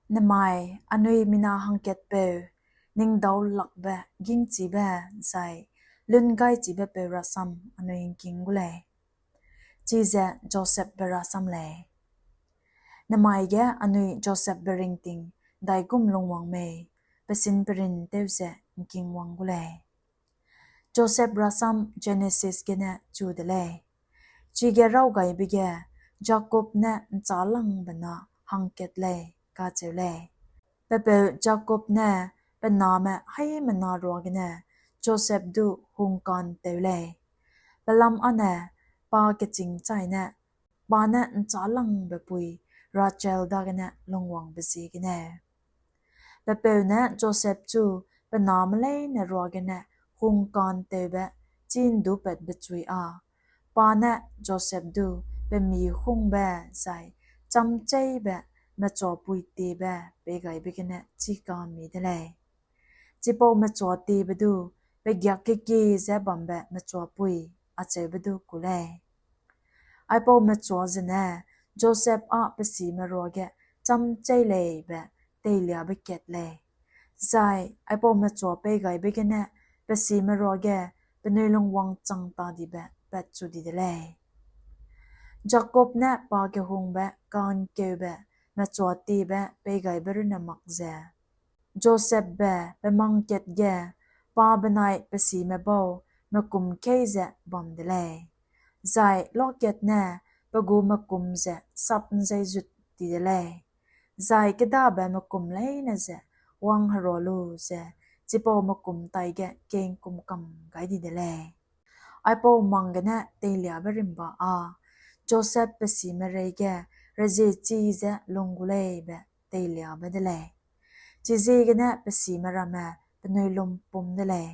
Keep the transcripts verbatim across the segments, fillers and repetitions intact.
Nemai anui mina hangkatpeu, ningdaulakbe, gîngchibe, zai lungaichibepeu rasam anui ’ngking gu lei. Chize Josepbe rasam lei. Nemai ge anui Josepbe ringting ’ndaigum lungwang mei, pesin perin tew ze ’ngkingwang gu lei. Josep rasam Jenesis gene chu de lei. Chige rawgaibe ge, Jakob ne ’nchâlangbe na hangkat lei, kacheu lei. Pe peu Jakob ne pe name haimena ruagene Josep du hungka'nteu lei. Pelam âne pa kechîng chaine, pa ne ’nchâlangbe pui Rachel dagene lungwangbe ziegene. Pe peu ne Josep chu pe name leine ruagene hungka'nteube chî ’ndupatbe chui â, pa ne Josep du pe mi hungbe zai chamcheibe mechuapuitiebe peigaibe gene chîka'mmi de lei. Chipau mechuatiebe du pe giak kekie ze bambe mechuapui acheube du ku lei. Aipau mechua zene Josep â pe sime ruage chamchei lei be teiliabe kat lei. Zai aipau mechua peigaibe gene pe sime ruage penui lungwang chang ta dibe patchu di de lei. Jakob ne pa kehungbe ka'ngkeube mechuatiebe peigaibe runne mak ze, Josepbe pe mang kat ge pa benai pe sime bau mekum kei ze bam de lei. Zai lokat ne pe gu mekum ze sap ’nzeizut di de lei. Zai kêdabe mekum leine ze wangherua lu ze chipau mekum taige kei'ngkum kam gai di de lei. Aipau mang gene teiliabe rimba â, Josep pe sime reige reziechi ze lung gu lei be teiliabe de lei. Chiziegene pe sime ramme penui lumpum de lei.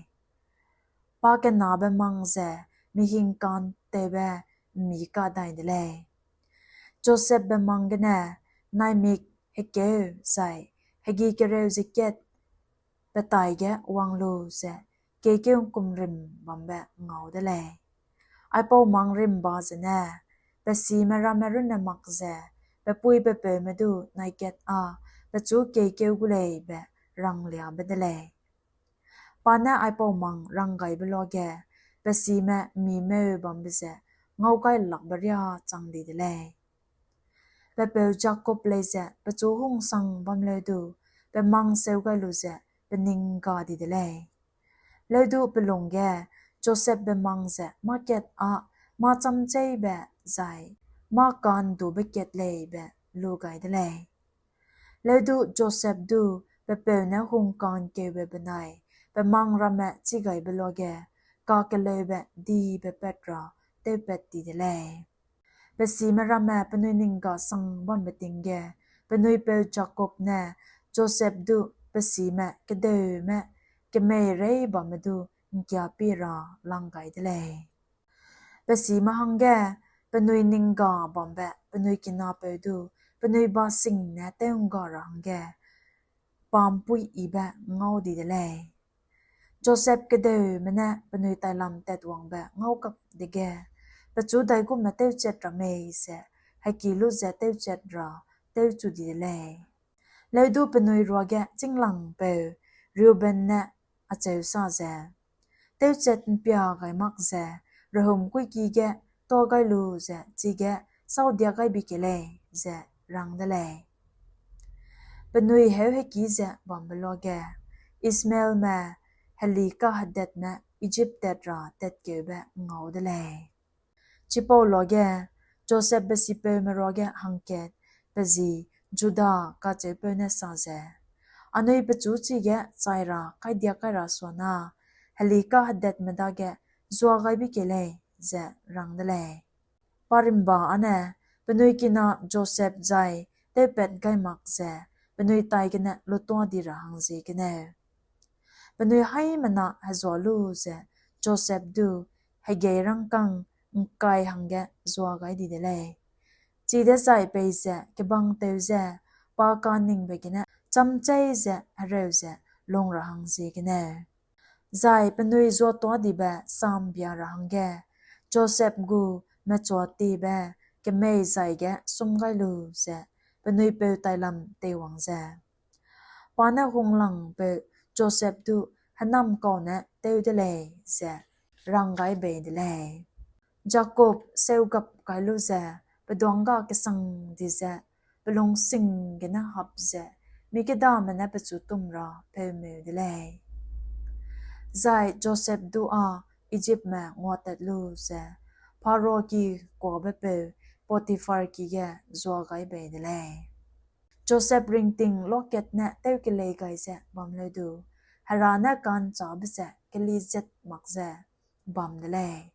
Pa kenabe mang ze mihingka'ntewbe ’mmi kadai de lei. Josepbe mang gene naimik hekeu zai hegi kereu ze kat pe taige wang lu ze keikeu ’ngkumrim bambe ngau de lei. Aipau mang rimba zene pe sime ramme runne mak ze pe pui pe peume du naikat â pechu keikeu gu lei be rangliabe de lei. Pa ne aipau mang ranggaibe luage pe sime ’mmi meu bambe ze ngaugailakbe riâ chang di de lei. Pe peu Jakob lei ze pechu hungsang bam leu du pe mang seu gai lu ze pe ning ga di de lei. Leu du pe lung ge Josepbe mang ze mâ kat â mâ chamcheibe zai mâ ka'ndube kat lei be lu gai de lei. Leu du Josep du pe peu ne hungka'nkeube benai pe mang ramme chigaibe luage kakeleube dibe pat ra tewpat ti de lei. Pe sime ramme penui ning ga sang bambe ting ge penui peu Jakob ne Josep du pe sime kedeume kemei rei bamme du ’ngkiapie ra lang gai de lei. Pe sime hangge penui ning ga bambe penui kinapeu du penui ba sing ne tew'ngga ra hangge pa'mpuiyibe ngau di de lei. Josep kedeume ne penui tailam tatwangbe ngaukak dege, pechu daigumme tewchat ra mei ze heki lu ze tewchat ra tewchu di de lei. Leu du penui ruage chînglangpeu Reuben ne acheu sa ze, tewchat ’mpia gai mak ze rehum kuiki ge tuâ gai lu ze chige sâudia gai bi kei lei, ze rang de lei. Penui heu heki ze bambe luage, Ishmaelme heli kahedetme Ijip tat ra tatkeube ngau de lei. Chipau luage, Josepbe sipeume ruage hangkat, pe ji Juda kacheupeu ne sa ze, anui pechu chige chai ra kaidia kai ra suana, heli kahedetme dage zua gai bi kei lei, ze rang de lei. Parimba âne, penui kina Josep zai tewpat gai mak ze penui taigene lutua di ra hang ziegeneu, penui haimena hezua lu ze Josep du hegeirangkâng ’ngkai hangge zua gai di de lei. Chidezai peize kebang tew ze pa ka'nningbe gene chamchei ze hereu ze lung ra hang ziegeneu, zai penui zuatuadibe sambia ra hangge Josep gu mechuatiebe kemei zaige sum gai lu ze penui peu tailam teiwang ze, Pa ne hunglangpeu Josep du hênamkau ne tew de lei ze rang gai bei de lei. Jakob seugap kai lu ze pe duângga kesang di ze pe lungsing gene hap ze mi kêdame ne pechu tum ra peumeu de lei. Zai Josep du â Ijipme nguatat lu ze Pharaoki kuâbepeu Potiphar ki ge zua gai bei de lei. Josep ringting luakat ne tewkelei gai ze bam leu du, Hera ne ka'nchâbe ze keli zat mak ze bam de lei.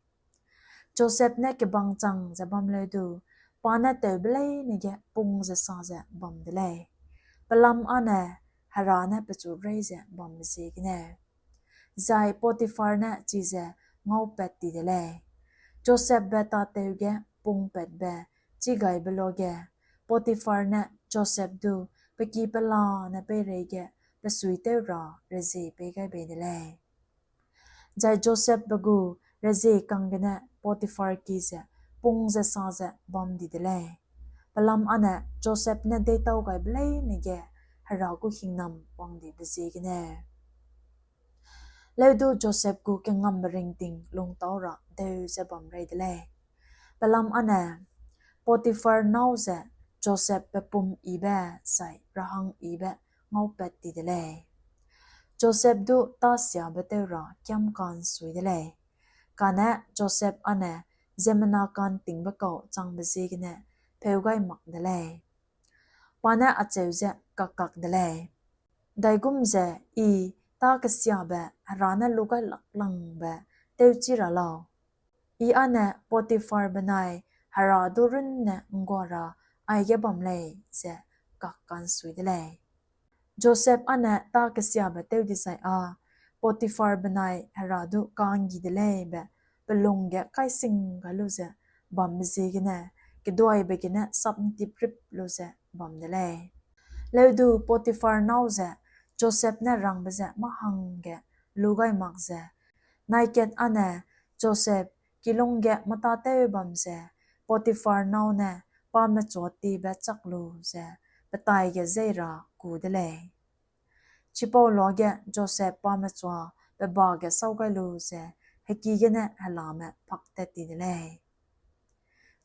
Josep ne kebang chang ze bam leu du, pa ne tewbe leine ge pung ze sa ze bam de lei. Pelam âne Hera ne pechu rei ze bambe ziegene. Zai Potiphar ne chize ngaupat ti de lei. Josepbe tâtew ge pungpatbe chigaibe luage, Potiphar ne Josep du pe ki pelane peireige pe suitew ra rezie pei gai bei de lei. Zai Josepbe gu rezie kang gene Potiphar ki ze pung ze sa ze bam di de lei. Pelam âne Josep ne deîtau gaibe leine ge Hera gu hingnam wangdibe ziegene. Leu du Josep gu kengambe ringting lungtau ra deu ze bam rei de lei. Pelam âne Potiphar nâu ze Josep pe pum yibe zai rahang yibe ngaupat ti de lei. Josep du tâsiabe tew ra kiam ka'nsui de lei. Kane Josep âne ziemmena ka'ntingbe kau changbe ziegene pheu gai mak de lei. Pa ne acheu ze kakkak de lei. Daigum ze I tâ kesiabe Hera ne lu gai laklangbe tewchi ra lau. I âne Potiphar benai Hera du runne ’nggua ra aige bam lei, ze kak ka'nsui de lei. Josep âne tâ kesiabe tew dizai â, Potiphar benai Hera du ka'nggi de lei be pe lung ge kaising gai lu ze bambe ziegene, keduaibe gene sap'ntiprip lu ze bam de lei. Leu du Potiphar nâu ze Josep ne rangbe ze mâ hangge lu gai mak ze, nai kat âne Josep kilûng ge mâtâtew bam ze Potiphar nâu ne pa mechuatiebe chak lu ze pe taige zeî ra ku de lei. Chipau luage Josep pa mechua pe ba ge sâu gai lu ze heki gene helame paktat ti de lei.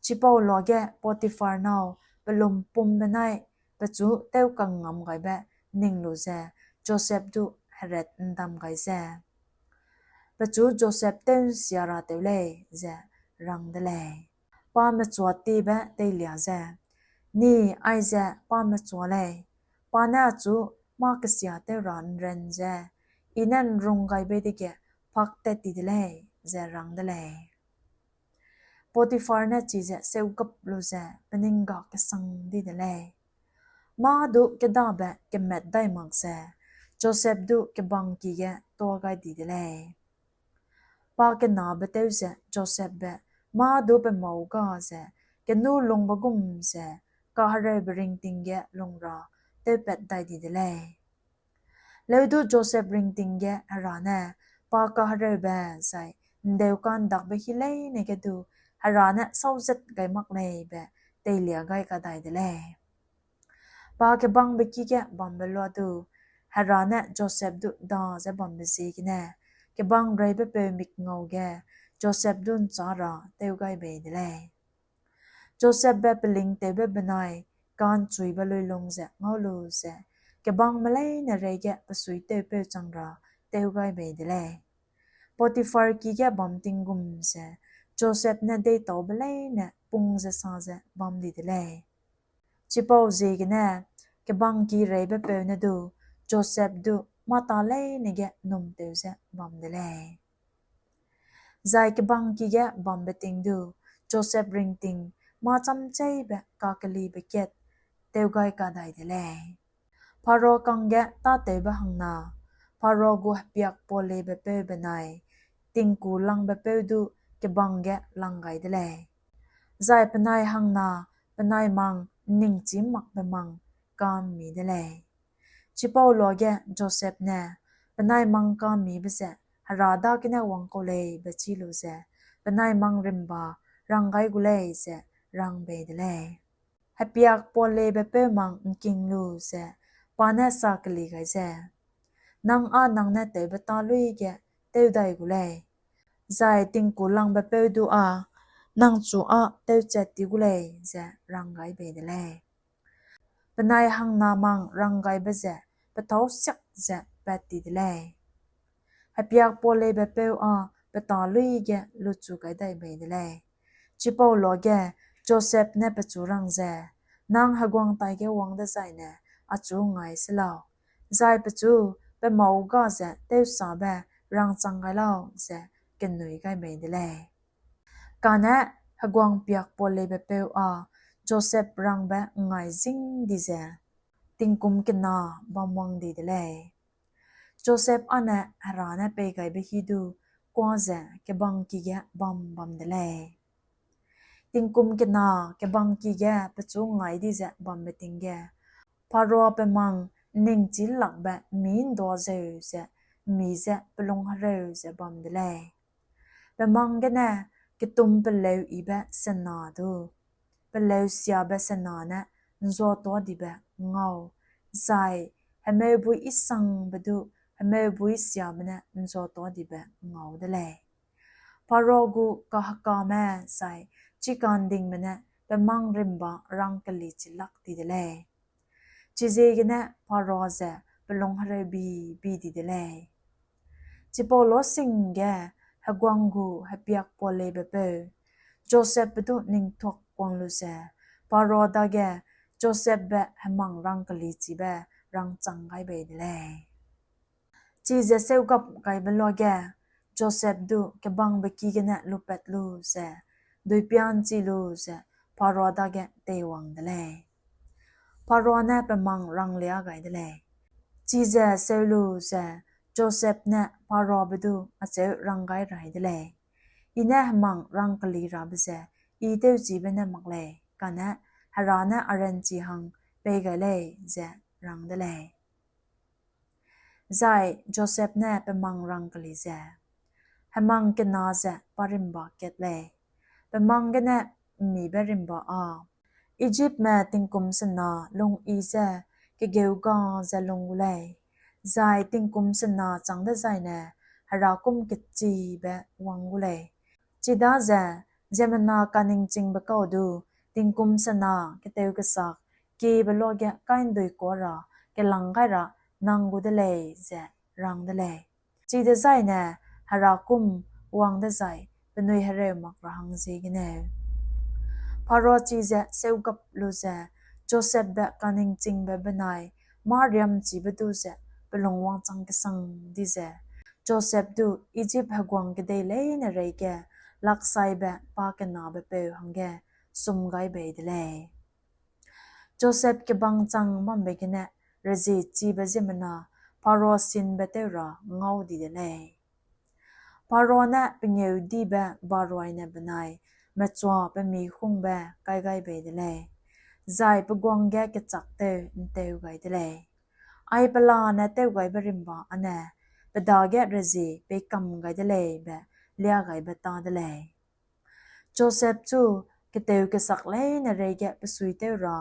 Chipau luage Potiphar nâu pe lumpum benai pechu tewkang ngam gaibe ning lu ze Josep du heret ’ndam gai ze, pechu Josep tew'nsia ra tew lei, ze rang de lei. Pa mechuatiebe teilia ze, Ni, aize pa mechua lei, pa ne achu mâ kesia tew ra ’nran ze I ne ’nrung gai bei dege paktat ti de lei, ze rang de lei. Potiphar ne chize seugap lu ze pe ning ga kesang di de lei. Mâ du kêdabe kemat dai mak ze Josep du kebangki ge tuâ gai di de lei. Pa kenabe tew ze Josepbe mâ du pe mâu ga ze kenû lungbe gum ze kahereube ringting ge lung ra tewpat dai di de lei. Leu du Josep ringting ge Hera ne pa kahereube zai ’ndeuka'ndakbe hi leine ge du Hera ne sâuzat gai mak lei be teilia gai kadai de lei. Pa kebangbe ki ge bambe lua du, Hera ne Josep du da ze bambe ziegene, kebangreibe peu mikngau ge Josep du ’nchâ ra tew gai bei de lei. Josepbe pelingtewbe benai ka'nchuibe luilung ze ngau lu ze, kebangme leine reige pe suitewpeu chang ra tew gai bei de lei. Potiphar ki ge bam tinggum ze, Josep ne deîtaube leine pung ze sa ze bam di de lei. Chipauziegene kebangki reibepeu ne du Josep du mâ tâ leine ge num tew ze bam de lei. Zai kebangki ge bambe ting du Josep ringting mâ chamcheibe kakelibe kat tew gai kadai de lei. Pharaoh kangge tâtewbe hangna, Pharaoh gu hepiak pualebepeu benai tingkulângbepeu du kebang ge lang gai de lei. Zai penai hangna penai mang ’nningchî makbe mang ka'mmi de lei. Chipau luage Josep ne, penai mang ka'mmibe ze Hera dagene wang kau lei be chî lu ze, penai mang rimba rang gai gu lei ze rang bei de lei. Hepiak pualebepeu mang ’ngking lu ze, Pa ne sa keli gai ze, Nang â nang ne tewbe tâ luî ge tew dai gu lei, zai tingkulangbe peu du â nang chu â tewchat ti gu lei, ze rang gai bei de lei. Penai hangna mang ranggaibe ze pethâu siak ze pat ti de lei. Hepiakpau leibe peu â pe tâ luî ge luchu gai dai bei de lei. Chipau luage Josep ne pechu rang ze, Nang heguang taige wang dezaine achu ngai se lau, zai pechu pe mâu ga ze tewsabe rangchang gai lau, ze kenui gai bei de lei. Kane heguang piakpau leibe peu â Josep rangbe ngai zîng di ze tingkum kena bam wang di de lei. Josep â ne Hera ne peigaibe hi du kuâ ze kebangki ge bam bam de lei. Tingkum kena kebangki ge pechu ngai di ze bambe ting ge, Pharaobe mang ’nningchilakbe mî ’nduâ zeu ze, mi ze pelung hereu ze bam de lei. Pe mang gene ketum peleu yibe sena du, peleu siabe sena ne ’nzuatuâdibe ngau, zai hemeubuî isangbe du hemeubuî siabe ne ’nzuatuâdibe ngau de lei. Pharaobe gu kahekame zai chikandingme ne pe mang rimba rangkelichilak di de lei. Chiziegene Pharao ze pelung hereubi bi di de lei. Chipau losing ge heguang gu hepiakpau leibe peu Josepbe du ningtuak kuang lu ze, Pharao dage Josepbe hemang rangkelichibe rangchang gai bei de lei. Chize seugap gaibe luage Josep du kebangbe ki gene lupat lu ze, duipianchi lu ze Pharao dage teiwang de lei. Pharao ne pe mang ranglia gai de lei. Chize seu lu ze Josep ne Pharaobe du acheu rang gai rai de lei: I ne hemang rangkeli rabe ze I tewchibe ne mak lei, kane Hera ne a ranchi hang pei gai lei, ze rang de lei. Zai Josep ne pe mang rangkeli ze, hemang kena ze pa rimba kat lei, pe mang gene ’mmibe rimba â, Ijipme tingkum sena lungyi ze kegeu ga ze lung gu lei, zai tingkum sena châng dezaine herakûm kechibe wang gu lei. Chidaze ziemmena kaningchingbe kau du tingkum sena ketew kesak kiebe luage kai'ndui kuâ ra kelâng gai ra nang gu de lei, ze rang de lei. Chidezaine herakûm wang dezai penui hereu mak ra hang ziegeneu. Pharaobe chize seugap lu ze Josepbe kaningchingbe benai mâ riamchibe du ze pe lung wangchang kesang di ze, Josep du Ijip heguang kedei leine reige laksaibe pakenabe peu hangge sum gai bei de lei. Josep kebang chang bambe gene reziechibe ziemmena Pharao sinbe tew ra ngau di de lei. Pharao ne pengêudibe baroine benai mechua pe mihungbe kai gai bei de lei, zai pe guang ge kechâktew ’nteu gai de lei. Ai pelane tewgaibe rimba â ne pe dage rezie peikam gai de lei be liagaibe tâ de lei. Josep chu ketew kesak leine reige pe suitew ra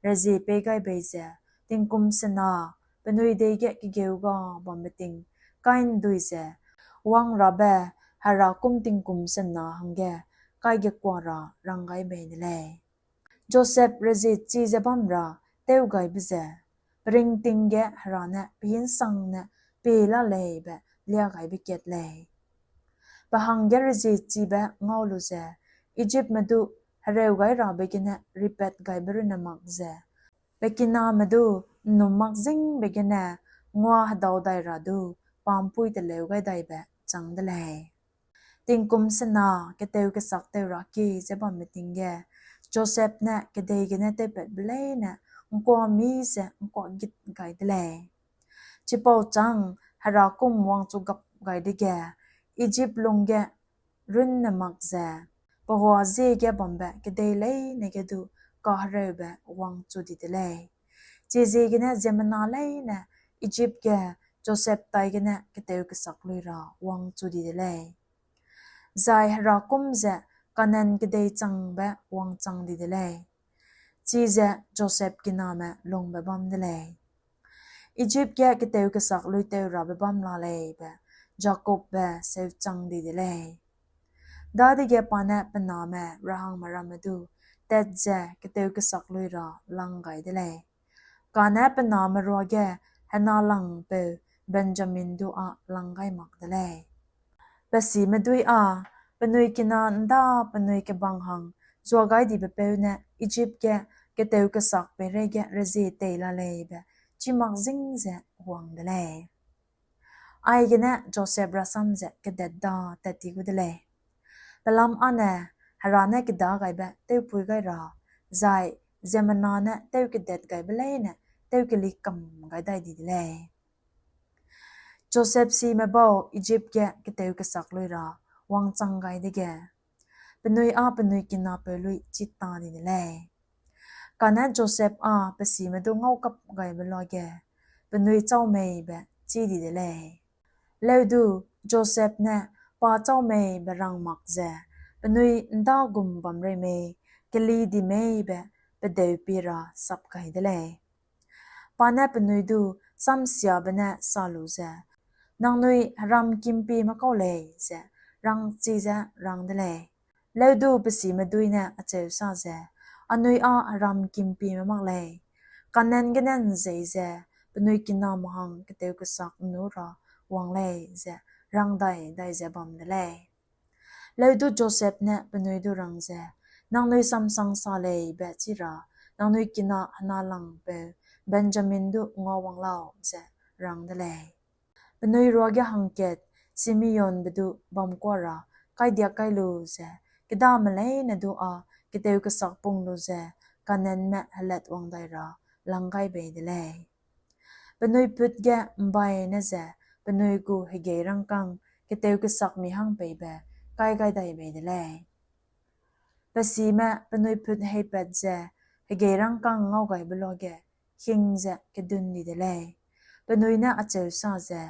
rezie pei gai bei ze, tingkum sena penui dei ge kegeu ga bambe ting kai'ndui ze, wang rabe herakûm tingkum sena hangge kaigekua ra rang gai bei de lei. Josep reziechi ze bam ra tewgaibe ze, pe ringting ge Hera ne pe hinsangne pie la lei be liagaibe kat lei. Pe hangge reziechibe ngau lu ze, Ijipme du hereu gai rabe gene ripat gaibe runne mak ze, pe kiname du ’nnum mak zingbe gene nguahedau dai ra du pa'mpui teleu gai daibe chang de lei. Tingkum sena ketew kesak tew ra kie ze bambe ting ge, Josep ne kedei gene tewpatbe leine ’ngkuâ mî ze ’ngkuâ git gai de lei. Chipau châng herakûm wangchu gap gai dege, Ijip lungge runne mak ze, pe huâ ziege bambe kedei leine ge du kahereube wangchu di de lei. Chiziegene ziemmena leine Ijip ge Josep taigene ketew kesak lui ra wangchu di de lei. Zai herakûm ze Kanaan kedei changbe wangchang di de lei. Chize Josep kiname lungbe bam de lei. Ijip ge keteu kesak luitew rabe bam la lei be Jakobbe seuchang di de lei. Dadege pa ne pe name rehangme ramme du tat ze keteu kesak lui ra lang gai de lei. Kane pe name ruage henalangpeu Benjamin du â lang gai mak de lei. Pe sime dui â penui kina ’nda penui kebang hang zua gai dibe peu ne Ijip ge keteu kesak peireige rezie tei la lei be chî mak zîng ze wang de lei. Aigene Josep rasam ze kedat da tat ti gu de lei. Pelam âne Hera ne keda gaibe tewpui gai ra, zai ziemmena ne tew kedat gaibe leine tew keli kam gai dai di de lei. Josep sime bau Ijip ge keteu kesak lui ra wangchang gai dege, penui â penui kinapeu lui chita di de lei. Kane Josep â pe sime du ngau kap gaibe luage, penui châu mei be chî di de lei. Leu du Josep ne pa châu mei be rang mak ze, penui ’nda gum bam rei mei, keli di mei be pedeu pie ra sap gai de lei. Pa ne penui du samsiabe ne sa lu ze, Nangnui heram kimpime kau lei, ze rangchi ze rang de lei. Leu du pe sime dui ne acheu sa ze, Anui â heram kimpime mak lei. Kanaan gene ’nzei ze penui kiname hang keteu kesak ’nnu ra wang lei, ze rang dai dai ze bam de lei. Leu du Josep ne penui du rang ze, Nangnui samsang sa lei be chi ra, nangnui kina henalangpeu Benjamin du nguawang lau, ze rang de lei. Penui ruage hangkat Simeonbe du bam kuâ ra kaidiak kai lu ze, kêdame leine du â keteu kesak pung lu ze, Kanaanme helatwang dai ra lang gai bei de lei. Penui put ge ’mbai ne ze penui gu hegeirangkâng keteu kesakmi hang peibe kai gai dai bei de lei. Pe sime penui put heipat ze hegeirangkâng ngau gaibe luage hing ze kedun di de lei. Penui ne acheu sa ze,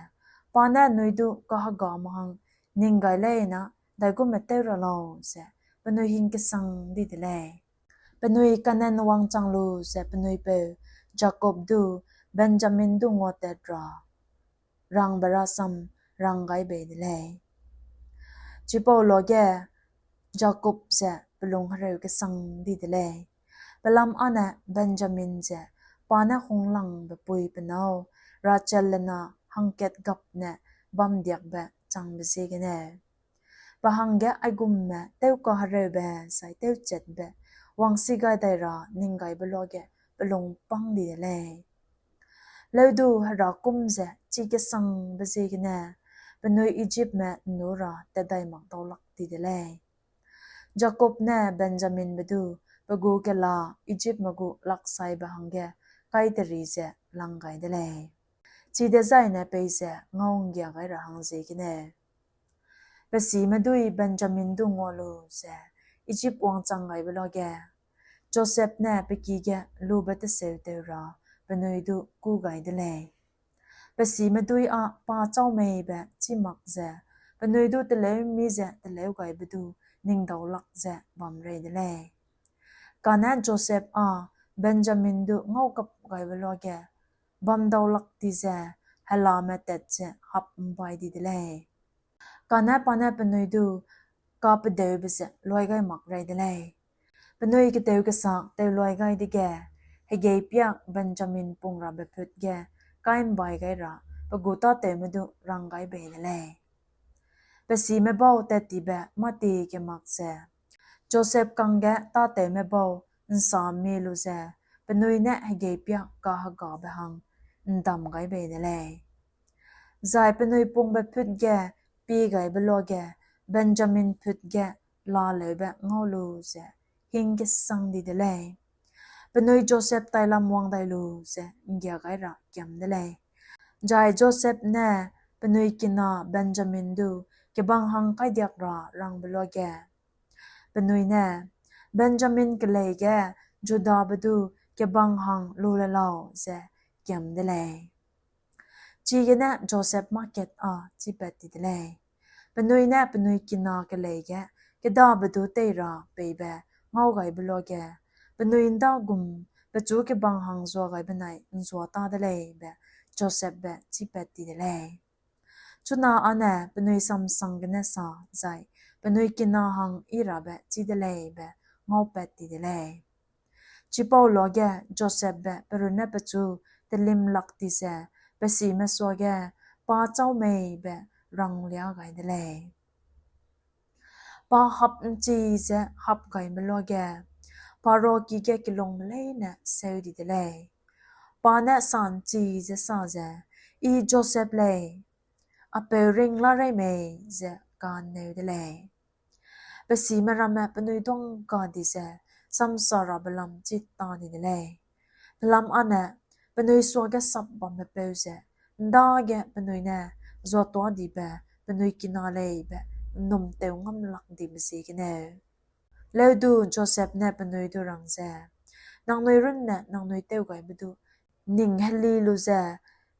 Pa ne anui du kahegame hang ning gai leine daigum tew ra lau, ze penui hing kesang di de lei. Penui Kanaan wangchang lu ze penui peu Jakob du Benjamin du nguatat ra rangbe rasam rang gai bei de lei. Chipau luage Jakob ze pe lung hereu kesang di de lei. Pelam âne Benjamin ze pa ne hunglangbe pui pe nâu Rachelle na hangkat gap ne bamdiakbe changbe ziegene, pe hangge aigumme tewkahereube zai tewchatbe wangsi gai dai ra ning gaibe luage pe lung pâng di de lei. Leu du herakûm ze chî kesangbe ziegene penui Ijipme ’nnu ra tat dai mak dau lak di de lei. Jakob ne Benjaminbe du pe gu kela Ijipme gu laksaibe hangge kaiteri ze lang gai de lei. Chidezaine peize ngau'nggia gai ra hang ziegene, pe sime dui Benjamin du ngua lu ze Ijip wangchang gaibe luage, Josep ne pe ki ge lube teseu tew ra penui du kû gai de lei. Pe sime dui â pa châu meibe chî mak ze, penui du teleu mi ze teleu gaibe du ning dau lak ze bam rei de lei. Kane Josep â Benjamin du ngau kap gaibe luage, bam dau lak di ze helame tat ze hap ’mbai di de lei. Kane pa ne penui du kapedeube ze luai gai mak rei de lei. Penui keteu kesak tew luai gai dege, hegei piak Benjamin pung rabe put ge kai ’mbai gai ra pe gu tâtewme du rang gai bei de lei. Pe sime bau tat tibe mâ ti ge mak ze, Josep kangge tâtewme bau ’nsa mi lu ze, penui ne hegei piak kahegabe hang ’ndam gai bei de lei. Zai penui pungbe put ge pie gaibe luage Benjamin put ge laleube ngau lu ze hing kesang di de lei. Penui Josep tailam wang dai lu ze ’nggia gai ra kiam de lei. Zai Josep ne penui kina Benjamin du kebang hang kaidiak ra rangbe luage, penui ne, Benjamin kelei ge Judabe du kebang hang lu le lau, ze kiam de lei. Chigene Josep mâ kat â chipat ti de lei. Penui ne penui kina kelei ge kêdabe du tei ra peibe ngau gaibe luage, penui ’nda gum pechu kebang hang zua gai benai ’nzua tâ de lei be Josepbe chîpat ti de lei. Chuna â ne penui samsang gene sa zai penui kina hang yi rabe chî de lei be ngaupat ti de lei. Chipau luage Josepbe pe runne pechu telim lak ti ze pe sime suage pa châu mei be ranglia gai de lei. Pa hap ’nchi ze hap gaibe luage Pharaoh ki ge kilungme leine seu di de lei. Pa ne sa ’nchi ze sa ze, I Joseph lei, a peu ring la rei mei, ze ka'nneu de lei. Pe sime ramme penui duang ga di ze samsa rabe lam chi ta di de lei. Pelam â ne penui suage sap bambe peu ze ’ndage penui ne zuatuâ dibe penui kina lei be ’nnum tew ngam lak dibe ziegeneu. Leu du Joseph ne penui du rang ze, Nangnui runne nangnui tewgaibe du ning heli lu ze,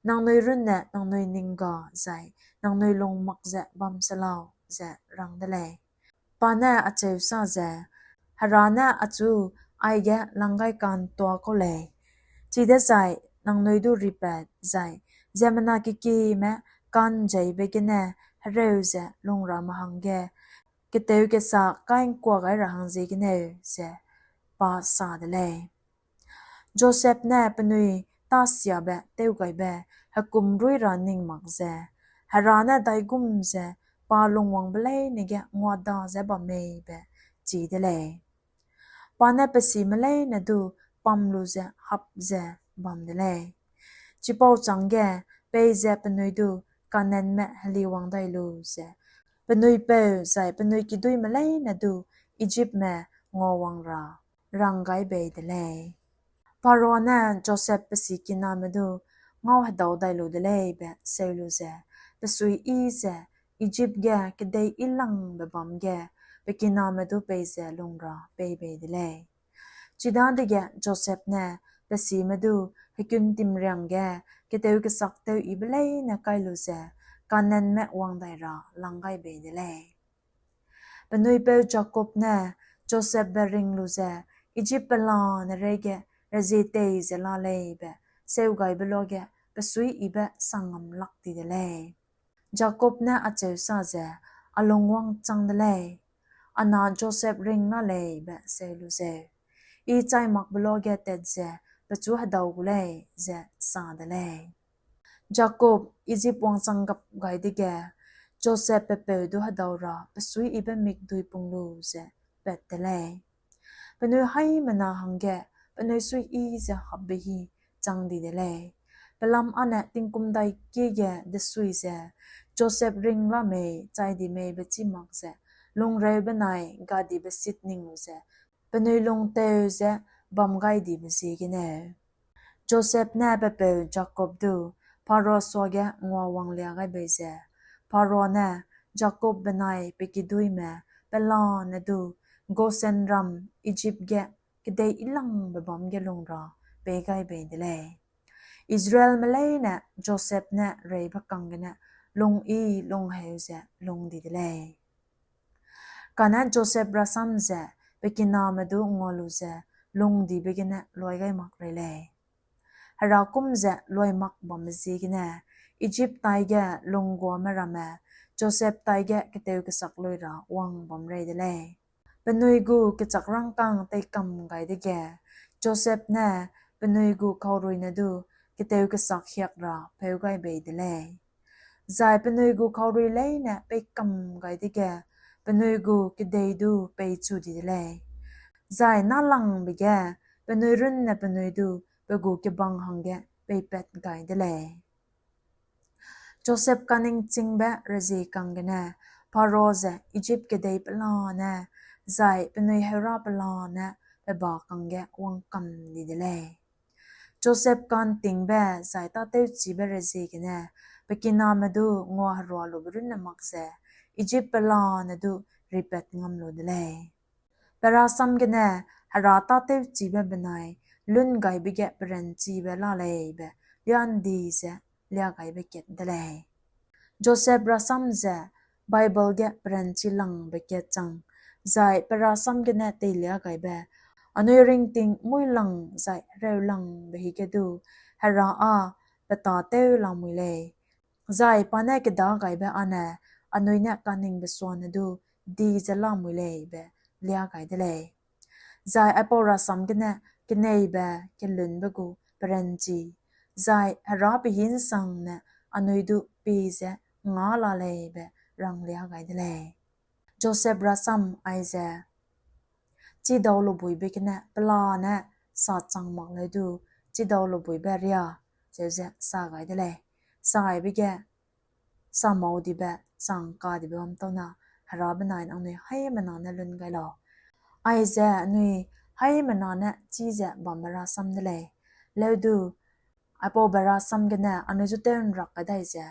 nangnui runne nangnui ning ga zai nangnui lung mak ze bam se lau, ze rang de lei. Pa ne acheu sa ze, Hera ne achu aige lang gai ka'ntuâ kau lei, chidezai nangnui du ripat zai ziemmena kekime ka'njeibe gene hereu ze lung rame hangge ketew kesa kai'ngkua gai ra hang ziegeneu, ze pa sa de lei. Joseph ne penui tâsiabe tewgaibe hekumruî ra ning mak ze, Hera ne daigum ze pa lungwangbe leine ge nguada ze bam mei be chi de lei. Pa ne pe sime leine du pam lu ze hap ze bam de lei. Chipau chângge peize penui du Kanaanme heliwang dai lu ze, penui peu zai penui kiduîme leine du Ijipme nguawang ra rang gai bei de lei. Pharaoh ne Joseph pe sikiname du ngau hedau dai lu de lei be seu lu ze, pe suiyi ze Ijip ge kedei yilangbe bâm ge pe kiname du peize lung ra pei bei de lei. Chidadege Joseph ne pe sime du hekun timriang ge ketew kesak tewyibe leine kai lu ze Kanaanme wang dai ra lang gai bei de lei. Penui peu Jakob ne Josepbe ring lu ze Ijip pelane reige rezie tei ze la lei be seugaibe luage pe suiyibe sangam lak ti de lei. Jakob ne acheu sa ze, A lungwang chang de lei, a na Joseph ring la lei be seu lu zeu, I chai makbe luage tat ze pechu hedau gu lei, ze sa de lei. Jakob Ijip wangchang gap gai dege, Joseph pe peu du hedau ra pe suiyibe mikdui pung lu ze pat de lei. Penui haimena hangge penui suiyi ze hapbe hi chang di de lei. Pelam â ne tingkum dai kie ge desui ze Joseph ring la mei chai di mei be chî mak ze lungreu benai gadibe sit ning lu ze penui lungteu ze bam gai dibe ziegeneu. Joseph ne pe peu Jakob du Pharaoh suage nguawanglia gai bei ze, Pharaoh ne Jakob benai pe kiduîme pelane du Goshenram Ijip ge kedei yilangbe bâm ge lung ra pei gai bei de lei. Israelme leine Joseph ne reibe kang gene lungyi lungheu ze lung di de lei. Kane Joseph rasam ze pe kiname du ngua lu ze lungdibe gene luai gai mak rei lei. Hera kum ze luai mak bamme ziegene Ijip taige lungguame ramme Joseph taige ketew kesak lui ra wang bam rei de lei. Penui gu kechak rangkâng teikam gai dege, Joseph ne penui gu kauruine du ketew kesak hiak ra pheu gai bei de lei. Zai penui gu kaurui leine peikam gai dege, penui gu kedei du peichu di de lei. Zai nâlangbe ge penui runne penui du pe gu kebang hangge peipat gai de lei. Joseph kaningchingbe rezie kang gene, Pharaoh ze Ijip kedei pelane, zai penui heurâ pelane pe ba kangge wangkam di de lei. Joseph ka'ntingbe zai tâtewchibe rezie gene, pe kiname du nguaherua lube runne mak ze, Ijip pelane du ripat ngam lu de lei. Pe rasam gene Hera tâtewchibe benai lun gaibe ge peranchibe la lei be liandi ze liagaibe kat de lei. Joseph rasam ze Bible ge peranchi langbe kat chang, zai pe rasam gene teilia gaibe, anui ringting muilang zai reulangbe hige du, Hera â pe tâtew lamui lei. Zai pa ne keda gaibe âne anui ne kaningbe suane du di ze lamui lei be liâ gai de lei. Zai aipau rasam gene keneibe kelunbe gu peranchi, zai Hera pe hî ’nsangne anui du pie ze ngâ la lei be ranglia gai de lei. Josep rasam aize, chidau lubuibe gene pelane sa chang mak leu du, chidau lubuibe riâ, zeu ze sa gai de lei. Saibe ge, samau dibe, chang kadibe bam tau na, Hera benai nangnui haimena ne lun gai lau. Aize anui haimena ne chize bambe rasam de lei. Leu du, aipaube rasam gene anui zu tew ’nrak kadai ze,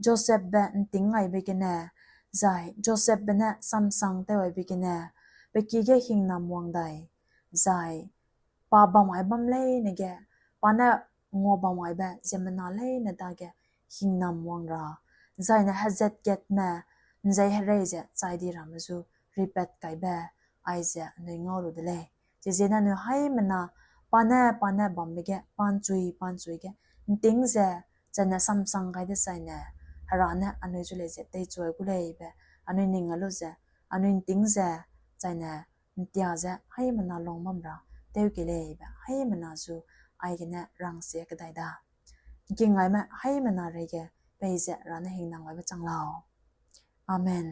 Josepbe ’nting ngaibe gene, zai Josepbe ne samsang tew aibe gene, pe ki ge hingnam wang dai, zai pa bam ai bam leine ge, pa ne ngua bam aibe ziemmena leine dage hingnam wang ra, zaine hezat katme ’nzei herei ze chai di ramme zu ripat kaibe, aize anui ngau lu de lei. Chiziegene anui haimena, pa ne, pa ne bambe ge, pa ’nchui, pa ’nchui ge, ’nting ze, zaine samsang gai dezaine, Hera ne anui zu lei ze teichu ai gu lei be, anui ning a lu ze, anui ’nting ze, zaine ’ntia ze haimena lung bam ra tew kei lei be, haimena zu aigene rangsie kedai da. ’Ngking ngaime haimena reige peize Hera ne hingnam gaibe chang lau. Amen.